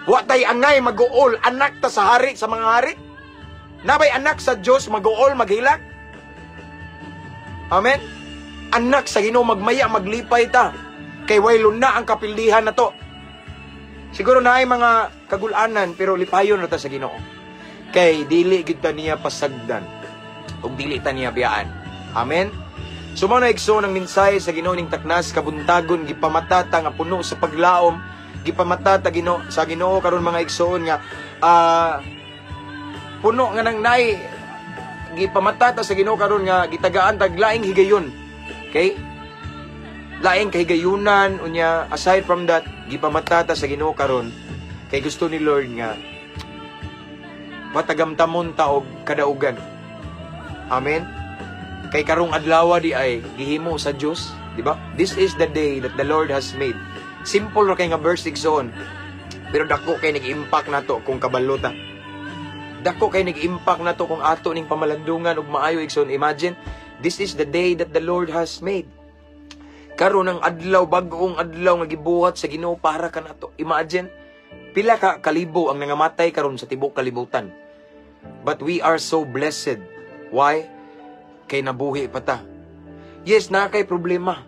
Wa tay angay maguol, anak ta sa hari sa mga hari. Nabay anak sa Dios maguol, maghilak? Amen. Anak sa Ginoo, magmaya, maglipay ta. Kay way luna ang kapildihan na to. Siguro naay mga kagulanan, pero lipayon na ta sa Ginoo. Kay dili gid ta niya pasagdan ug dili ta niya biyaan. Amen. So mao na, igsoon, ang mensahe sa Ginoo ning taknas kabuntagon. Gipamata ta nga puno sa paglaom, gipamata ta Ginoo sa Ginoo karon, mga igsoon, nga puno nga nang naay gipamata ta sa Ginoo karon nga gitagaan tag laing higayon. Okay? Laing kahigayunan. Unya, aside from that, gipamata ta sa Ginoo karon kay Kay gusto ni Lord nga matagamtamon ta og kadaugan. Amen. Kay karong adlaw diay gihimo sa Dios, di ba? This is the day that the Lord has made. Simple ra kay nga verse, igsoon. Pero dako kay nag-impact nato kung kabalo ta. Dako kay nag-impact nato kung ato ning pamalandungan og maayo, igsoon. Imagine, this is the day that the Lord has made. Karon ang adlaw, bag-ong adlaw nga gibuhat sa Ginoo para kanato. Imagine, pila ka kalibo ang nangamatay karon sa tibok kalibutan. But we are so blessed. Why? Kay nabuhi pa ta. Yes, naa kay problema.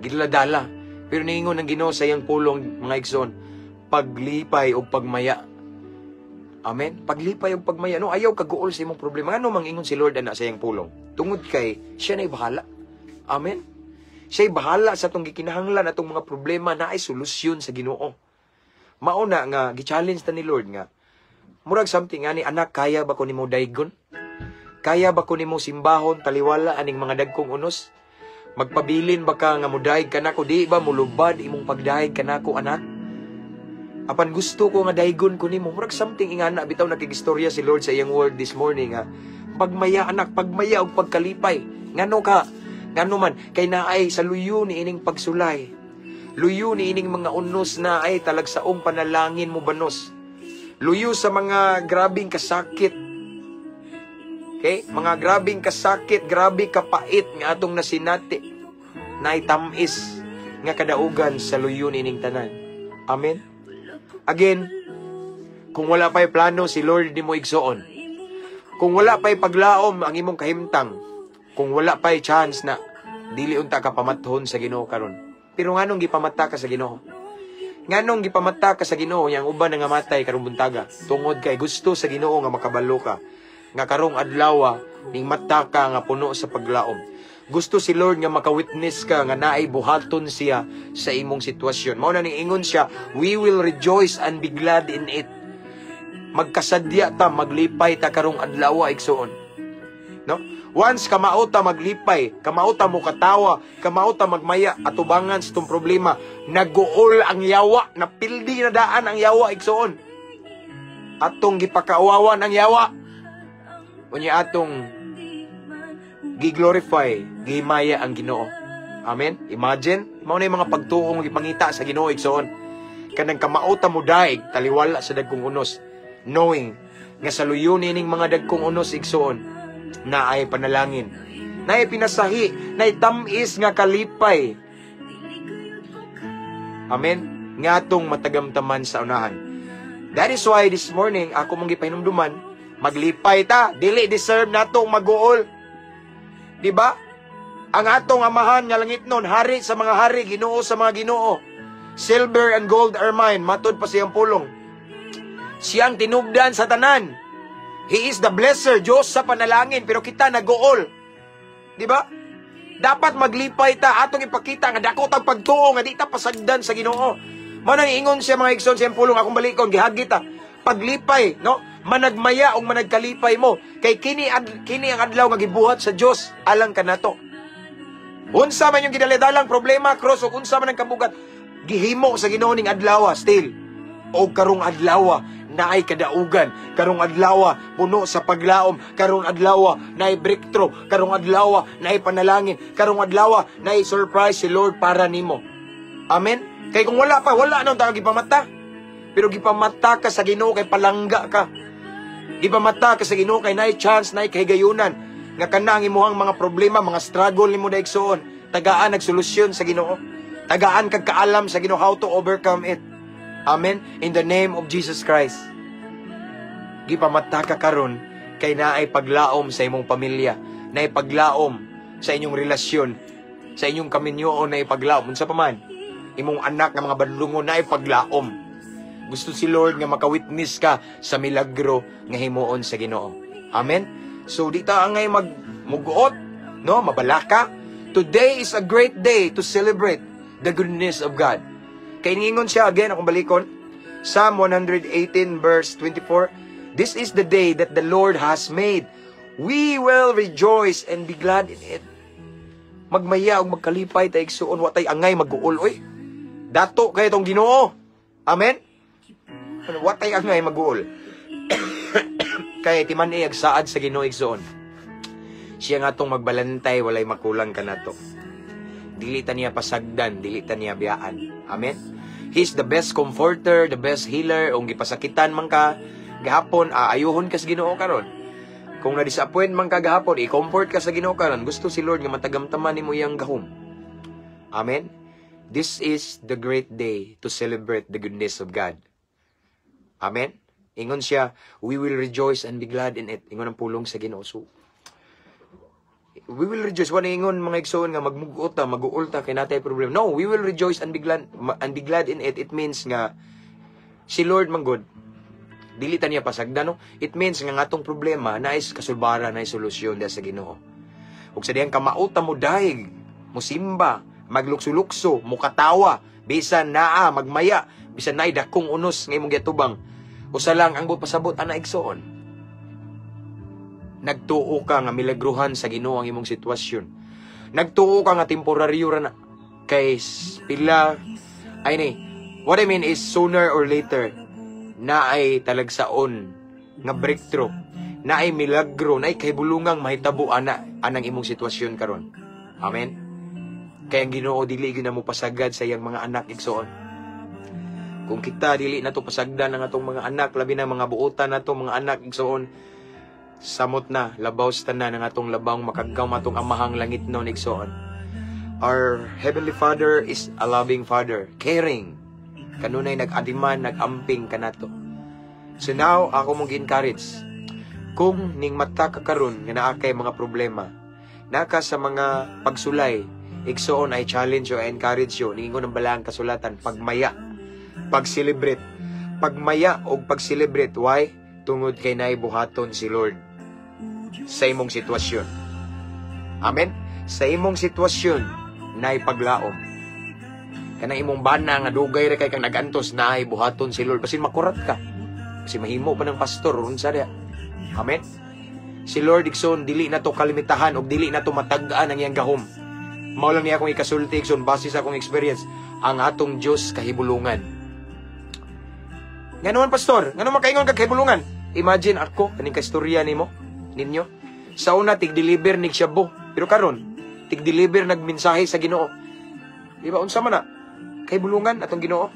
Gidala-dala. Pero niingon ang Ginoo sa iyang pulong, mga igsoon, paglipay o pagmaya. Amen? Paglipay o pagmaya. No, ayaw kaguol sa imong problema. Ano mangingon si Lord ana sa iyang pulong? Tungod kay siya na'y bahala. Amen? Siya'y bahala sa atong gikinahanglan, atong mga problema naay solusyon sa Ginoo. Mao na nga gi-challenge ta ni Lord nga murag something ani, "Anak, kaya ba ko nimo daygon? Kaya ba ko nimo simbahon taliwala aning mga dagkong unos? Magpabilin ba ka nga mudaig kanako? Di ba mulubad imong pagdaig kanako, anak? Apan gusto ko nga daygon ko nimo." Murag something ingana bitaw, nakigistorya si Lord sa iyang word this morning ha. "Pagmaya, anak, pagmaya og pagkalipay." Ngano ka? Ngano man kay naay sa luyo ni ining pagsulay. Luyo ni ining mga unos na ay talagsaong panalangin mo banos. Luyo sa mga grabing kasakit. Okay? Mga grabing kasakit, grabe kapait nga atong nasinati. Naay tamis nga kadaugan sa luyo nining tanan. Amen. Again, kung wala pa'y plano si Lord nimo, igsoon, kung wala pa'y paglaom ang imong kahimtang, kung wala pa'y chance na dili unta ka pamathon sa Ginoo karon. Pero nganong gipamata ka sa Ginoo? Nganong gipamata ka sa Ginoo yang uban nga matay karong buntaga? Tungod kay gusto sa Ginoo nga makabalo ka nga karong adlaw ning mata ka nga puno sa paglaom. Gusto si Lord nga makawitness ka nga naay buhaton siya sa imong sitwasyon. Mao na ning ingon siya, "We will rejoice and be glad in it." Magkasadya ta, maglipay ta karong adlaw, igsoon. No? Once kamao ta maglipay, kamao ta mo katawa, kamao ta magmaya atubangan sa tong problema, naguol ang yawa, napildi na daan ang yawa, igsoon. Atong gipakauwawan ang yawa. Unya atong gi-glorify, gihimaya ang Ginoo. Amen? Imagine, mao na yung mga pagtuong gipangita sa Ginoo, igsoon. Kanang kamao ta mo daig taliwala sa dagkong unos, knowing nga sa luyo nining mga dagkong unos, igsoon, naay panalangin, naay pinasahi, naay tamis nga kalipay. Amen? Nga atong matagamtaman sa unahan. That is why this morning, ako mong gipahinumduman, maglipay ta, dili deserve natong maguol. Di ba? Ang atong amahan nga langitnon, hari sa mga hari, Ginoo sa mga ginoo. "Silver and gold are mine," matod pa siyang pulong. Siyang tinubdan sa tanan. He is the blesser, Diyos sa panalangin, pero kita naguol. Di ba? Dapat maglipay ta, atong ipakita nga dako tag pagtuo nga di ta pasagdan sa Ginoo. Mao nang ingon siya, mga igsoon, siyang pulong, akong balikon, gihagi ta. Paglipay, no? Managmaya ug managkalipay mo kay kini ang adlaw nga gibuhat sa Dios alang kanato. Unsa man yung gidaladalang problema, cross, ug unsa man ang kabugat, gihimo sa Ginoo ning adlaw still. O karong adlaw naay kadaugan, karong adlaw puno sa paglaom, karong adlaw naay breakthrough, karong adlaw naay panalangin, karong adlaw naay surprise si Lord para nimo. Amen. Kay kung wala pa, wala nang ta gipamata. Pero gipamata ka sa Ginoo kay palangga ka. Gipamata ka sa Ginoo kay naay chance, naay kahigayunan nga kana ang imuhang mga problema, mga struggle nimo na, igsoon, tagaan nagsolusyon sa Ginoo. Tagaan kag kaalam sa Ginoo how to overcome it. Amen. In the name of Jesus Christ. Gipamata ka karon kay naay paglaom sa imong pamilya, naay paglaom sa inyong relasyon, sa inyong kaminyoon naay paglaom. Unsa pa man, imong anak nga mga badlungon, naay paglaom. Gusto si Lord nga makawitness ka sa milagro nga himuon sa Ginoo. Amen. So di ta angay mag muguot, no, mabalaka. Today is a great day to celebrate the goodness of God. Kay ningon siya again, akong balikon, Psalm 118 verse 24, "This is the day that the Lord has made. We will rejoice and be glad in it." Magmaya ug magkalipay ta, igsuon, wa tay angay maguol oy. Dato kay tong Ginoo. Amen? Ano, watay ang ngay mag-uol. Kay timan-i ag saad sa Ginoo, igsoon. Siya nga atong magbalantay, walay makulang kanato. Dili ta niya pasagdan, dili ta niya biyaan. Amen? He's the best comforter, the best healer. Kung gipasakitan man ka gahapon, aayuhon ka sa Ginoo karon. Kung na-disappoint man ka gahapon, i-comfort ka sa Ginoo karon. Gusto si Lord nga matagamtaman nimo iyang gahom. Amen? This is the great day to celebrate the goodness of God. Amen? Ingon siya, "We will rejoice and be glad in it." Ingon ang pulong sa Ginoo. So, we will rejoice. Wala ingon, mga igsoon, nga magmugot ta, maguol ta kay natay problema. No, we will rejoice and be glad in it. It means nga si Lord man gud dili ta niya pasagdan, no? It means nga ngatong problema naay kasulbaran, naay solusyon diha sa Ginoo. Ug sa diyang kamao ta mo dayeg, musimba, maglukso-lukso, mukatawa, bisan naa magmaya, bisan naay dakong unos nga imong giatubang. Usa lang ang buot pasabot ana, igsoon. Nagtuo ka nga milagruhan sa Ginoo ang imong sitwasyon. Nagtuo ka nga temporaryo ra na. Kay pila ay ni. What I mean is, sooner or later naay talagsaon nga breakthrough, naay milagro, naay kahibulungang mahitabo ana anang imong sitwasyon karon. Amen. Kay ang Ginoo dili gyud na mo pasagad sa iyang mga anak, igsoon. Kung kita dili nato pasagdan ang atong mga anak, labi na mga buotan nato mga anak, igsoon, samot na labaw sa tanan ang atong labawng makagagahom, atong amahang langitnon, igsoon. Our Heavenly Father is a loving Father, caring. Kanunay nag-adiman, nag-amping kanato. So now, ako mong gi-encourage. Kung ning mata ka karon nga naa kay mga problema, naka sa mga pagsulay, igsoon, I challenge you, I encourage you, ningon ang balaang kasulatan, pagmaya, pag-celebrate. Pagmaya o pag-celebrate, why? Tungod kay naay buhaton si Lord sa imong sitwasyon. Amen? Sa imong sitwasyon, naay paglaom. Kanang imong bana nga dugay ra kay kang nagantos, naay buhaton si Lord. Basin makurat ka. Kasi mahimo pa ng pastor, unsa diha. Amen? Si Lord, igsoon, dili na to kalimitahan og dili na to matag-an ang iyang gahom. Mao lang niya akong ikasulti, igsoon, base sa akong experience, ang atong Dios kahibulungan. Nga naman, pastor, ngano makaingon kag kahibulungan? Imagine ako kaning kaistorya nimo, ninyo. Sa una tig-deliver nig shabu, pero karon tig-deliver nagmensahe sa Ginoo. Di ba unsa man na? Kahibulungan atong Ginoo.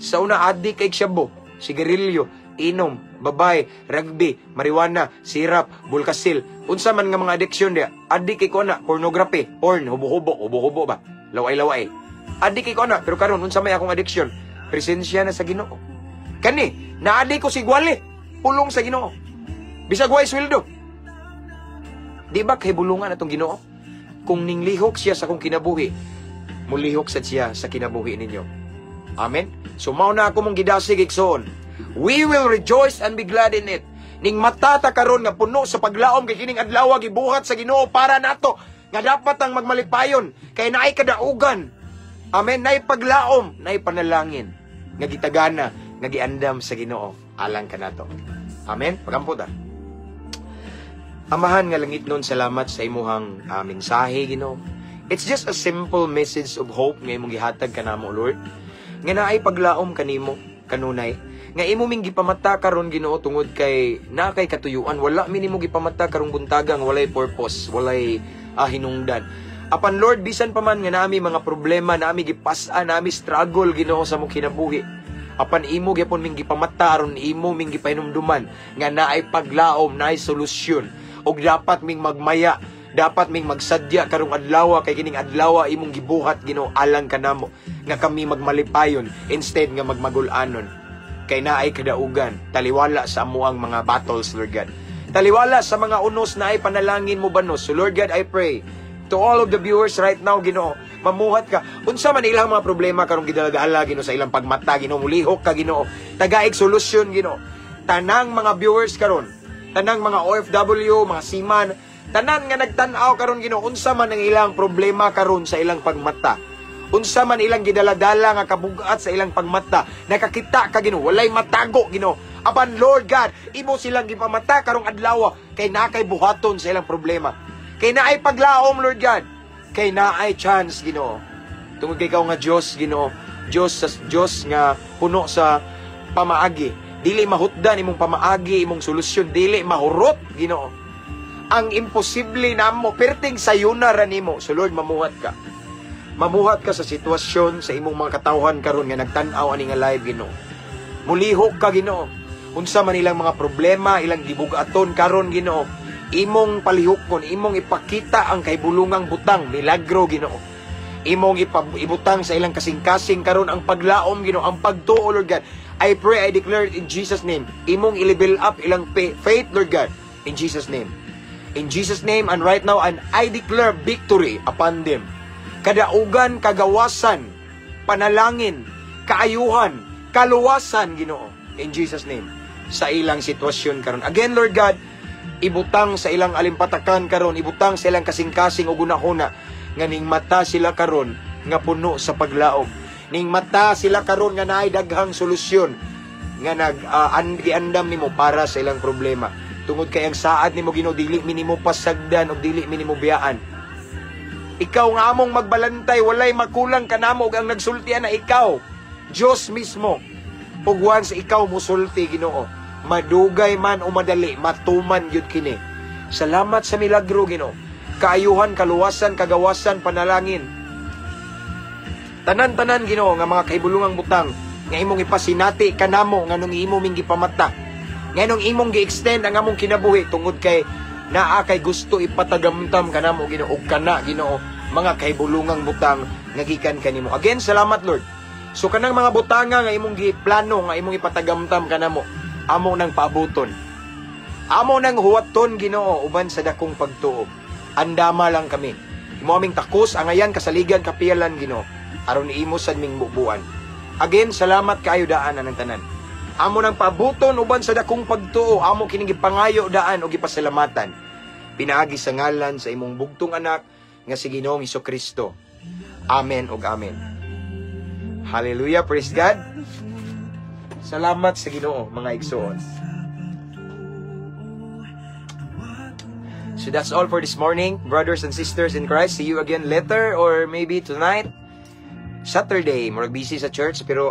Sa una adik kay shabu, sigarilyo, inom, babay, rugby, marijuana, sirap, bulkasil, unsa man nga mga addiction dia. Adik kay ko na pornography, porn, hubo-hubo, hubo-hubo ba? Laway-laway. Adik kay ko na, pero karon unsa may akong addiction? Presensya na sa Ginoo. Kani, naadi ko si Gwali, pulong sa Ginoo. Bisag way sweldo. Di ba kahibulungan atong Ginoo? Kung ninglihok siya sa akong kinabuhi, mulihok sad siya sa kinabuhi ninyo. Amen? So mao na ako mong gidasig, igsoon. We will rejoice and be glad in it. Ning matata karon nga puno sa paglaom kay kining adlaw gibuhat sa Ginoo para nato nga dapat ang magmalipayon kay naay kadaugan. Amen, naay paglaom, naay panalangin nga gitagana, nga giandam sa Ginoo alang kanato. Amen. Pagampo ta. Amahan nga langitnon, salamat sa imuhang mensahe, Ginoo. It's just a simple message of hope nga imong gihatag kanamo, Lord. Nga naay paglaom kanimo kanunay. Nga imo ming gipamata karon, Ginoo, tungod kay naa kay katuyuan. Wala mi nimo gipamata karong buntaga nga walay purpose, walay hinungdan. Apan Lord, bisan pa man nga nami mga problema, nami gipas-an, nami struggle, Ginoo, sa among kinabuhi. Apan imo gyapon ming gipamata aron imo ming gipahinumduman nga naay paglaom, naay solusyon. Ug dapat ming magmaya, dapat ming magsadya karong adlaw kay kining adlaw imong gibuhat, Ginoo, alang kanamo nga kami magmalipayon instead nga magmagul-anon. Kay naay kadaugan, taliwala sa amuang mga battles, Lord God. Taliwala sa mga unos, naay panalangin mo banos. So Lord God, I pray to all of the viewers right now, Ginoo, mamuhat ka. Unsa man ilang mga problema karong gidala-dala, Ginoo, sa ilang pagmata, Ginoo, mulihok ka, Ginoo. Tagaig solusyon, Ginoo. Tanang mga viewers karon, tanang mga OFW, mga seaman, tanan nga nagtan-aw karon, Ginoo, unsa man ang ilang problema karon sa ilang pagmata. Unsa man ilang gidala-dala nga kabugat sa ilang pagmata, nakakita ka, Ginoo, walay matago, Ginoo. Apan Lord God, imo silang gipamata karong adlaw kay naa kay buhaton sa ilang problema. Kay naay paglaom, Lord God. Kay naay chance, Ginoo. Tungod kay ikaw nga Dios, Ginoo, Dios sa Dios nga puno sa pamaagi. Dili mahutdan imong pamaagi, imong solusyon, dili mahurot, Ginoo. Ang imposible namo, perting sayuna ra nimo. So Lord, mamuhat ka. Mamuhat ka sa sitwasyon sa imong mga katawhan karon nga nagtan-aw ani nga live, Ginoo. Mulihok ka, Ginoo. Unsa man ilang mga problema, ilang gibug-aton karon, Ginoo. Imong palihukon, imong ipakita ang kahibulungang butang, milagro, Ginoo. Imong ibutang sa ilang kasing-kasing karon ang paglaom, Ginoo, ang pagtuo, Lord God. I pray, I declare it in Jesus' name. Imong i-level up ilang faith, Lord God, in Jesus' name. In Jesus' name, and right now, and I declare victory upon them. Kadaugan, kagawasan, panalangin, kaayuhan, kaluwasan, Ginoo, in Jesus' name, sa ilang sitwasyon karon. Again, Lord God, ibutang sa ilang alimpatakan karon, ibutang sa ilang kasing-kasing ug hunahuna nga ning mata sila karon nga puno sa paglaom. Ning mata sila karon nga naay daghang solusyon nga nag giandam nimo para sa ilang problema. Tungod kay ang saad nimo, Ginoo, dili minimo pasagdan ug dili minimo biyaan. Ikaw nga among magbalantay, walay makulang kanamo ug ang nagsultian na ikaw, Dios mismo. Ug once ikaw musulti, Ginoo, madugay man o madali, matuman gyud kini. Salamat sa milagro, Ginoo. Kaayuhan, kaluwasan, kagawasan, panalangin. Tanan-tanan, Ginoo, nga mga kahibulungang butang nga imong ipasinati kanamo nga nung imo ming gipamata. Nga nung imong gi-extend ang among kinabuhi tungod kay naa kay gusto ipatagamtam kanamo, Ginoo, ug kana, Ginoo, mga kahibulungang butang nga gikan kanimo. Again, salamat, Lord. So kanang mga butanga nga imong giplano nga imong ipatagamtam kanamo, amo nang paabuton. Amo nang huwaton, Ginoo, uban sa dakong pagtuo. Andama lang kami. Imo aming takos, angayan, kasaligan, kapiyalan, Ginoo. Aron imo sad ming bubuan. Again, salamat kaayo daan anang tanan. Amo nang paabuton uban sa dakong pagtuo, amo kining gipangayo daan o gipasalamatan. Pinaagi sa ngalan sa imong bugtong anak nga si Ginoong Kristo. Amen ug amen. Hallelujah, praise God. Salamat sa Ginoo, mga igsoon. So that's all for this morning, brothers and sisters in Christ. See you again later or maybe tonight. Saturday, murag busy sa church, pero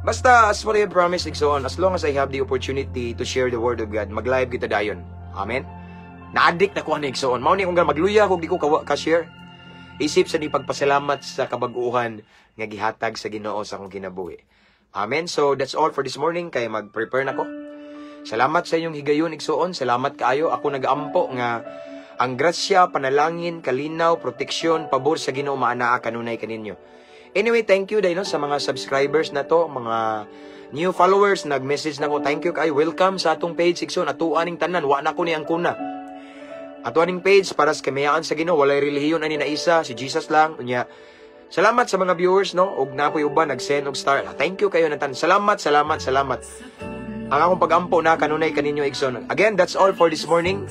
basta as what I have promised, igsoon, as long as I have the opportunity to share the word of God, mag-live kita dayon. Amen. Na-addict na ko ani, igsoon. Mao ni kung magluya kung di ko ka-share. Isip sa ni pagpasalamat sa kabaguhan nga gihatag sa Ginoo sa akong kinabuhi. Amen. So that's all for this morning kay mag-prepare na ko. Salamat sa inyong higayon, igsoon. Salamat kaayo. Ako nagaampo nga ang grasya, panalangin, kalinaw, proteksyon, pabor sa Ginoo maanaa kanunay kaninyo. Anyway, thank you dahil sa mga subscribers na to, mga new followers, nag-message na ko. Thank you kaayo. Welcome sa atong page, igsoon. Atuan ning tanan, wa na ko ni ang kuna. Ato aning page para sa kamayaan sa Ginoo, walay relihiyon ani na isa, si Jesus lang. Unya, salamat sa mga viewers, no? Og napoy uban nag-send og star. Thank you kayo na tanan. Salamat, salamat, salamat. Ang akong pag-ampo na kanunay kaninyo, igsoon. Again, that's all for this morning.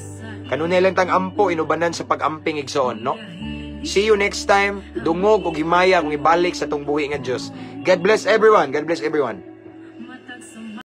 Kanunay lang tang ampo inubanan sa pag-amping, igsoon, no? See you next time. Dungog og himaya kung ibalik sa tong buhi nga Dios. God bless everyone. God bless everyone.